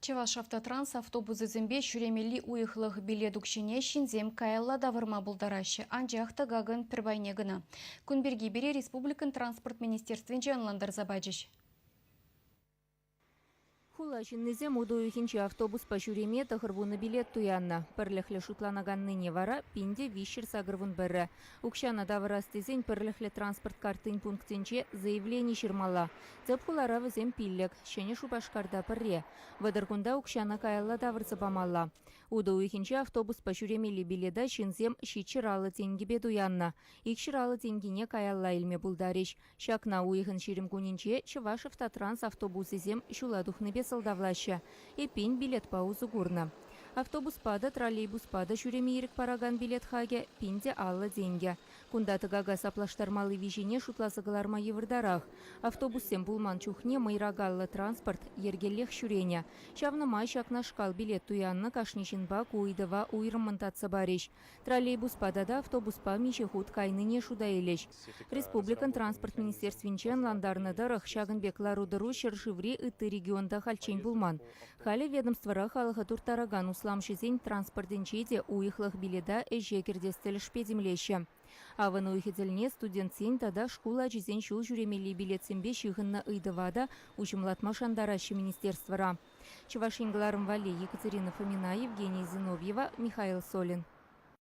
Чӑвашавтотранс автобусӗсемпе ҫӳремелли уйӑхлӑх билет укҫине ҫынсем каялла тавӑрма пултараҫҫӗ, анчах тӑкакӑн пӗр пайне кӑна. Кун пирки пире республикӑн Транспорт министерствинче ӑнлантарса пачӗҫ. Хула ҫыннисем утӑ уйӑхӗнче автобуспа ҫӳреме 90 билет туяннӑ. Пӗрлӗхлӗ шутланаканнине вара 1381. Укҫана тавӑрас тесен пӗрлӗхлӗ транспорт карттин пунктӗнче заявлени ҫырмалла. Тӗп хулара вӗсем пиллӗк, Ҫӗнӗ Шупашкарта пӗрре. Вӑтӑр кунта укҫана каялла тавӑрса памалла. Утӑ уйӑхӗнче автобуспа ҫӳремелли билета ҫынсем 750 тенкӗпе туяннӑ. 250 тенкине каялла илме пултарӗҫ. Ҫакна уйӑхӑн 20 кунӗнче Чӑвашавтотранс автобусӗсем ҫула тухнипе сӑлтавлаҫҫӗ. Эппин, билетпа усӑ курнӑ. Автобуспа та, троллейбуспа та ҫӳреме ирӗк паракан билет хакӗ 1050 тенкӗ. Кунта тӑкака саплаштармалли виҫене шутласа кӑларма йывӑртарах. Автобуссем пулман чухне мӑйракаллӑ транспорт йӗркеллех ҫӳренӗ. Ҫавна май ҫакнашкал билет туяннӑ кашни ҫынпа ку ыйтӑва уйрӑммӑн татса парӗҫ. Троллейбуспа тата автобуспа миҫе хут кайнине шута илӗҫ. Республикӑн Транспорт министерствинче ӑнлантарнӑ тӑрӑх, ҫакӑн пек лару-тӑру ҫӗршыври ытти регионта хальччен пулман. Халӗ ведомствӑра халӑха турттаракан усламҫӑсен транспортӗнче те уйӑхлӑх билета ӗҫе кӗртес тӗлӗшпе тимлеҫҫӗ. Авӑн уйӑхӗ тӗлне студентсен тата шкул ачисен ҫул ҫӳремелли билетсемпе ҫыхӑннӑ ыйтӑва та уҫӑмлатма шантараҫҫӗ министерствӑра. Чӑваш Ен кӑларӑм валли Екатерина Фомина, Евгений Зиновьева, Михаил Солин.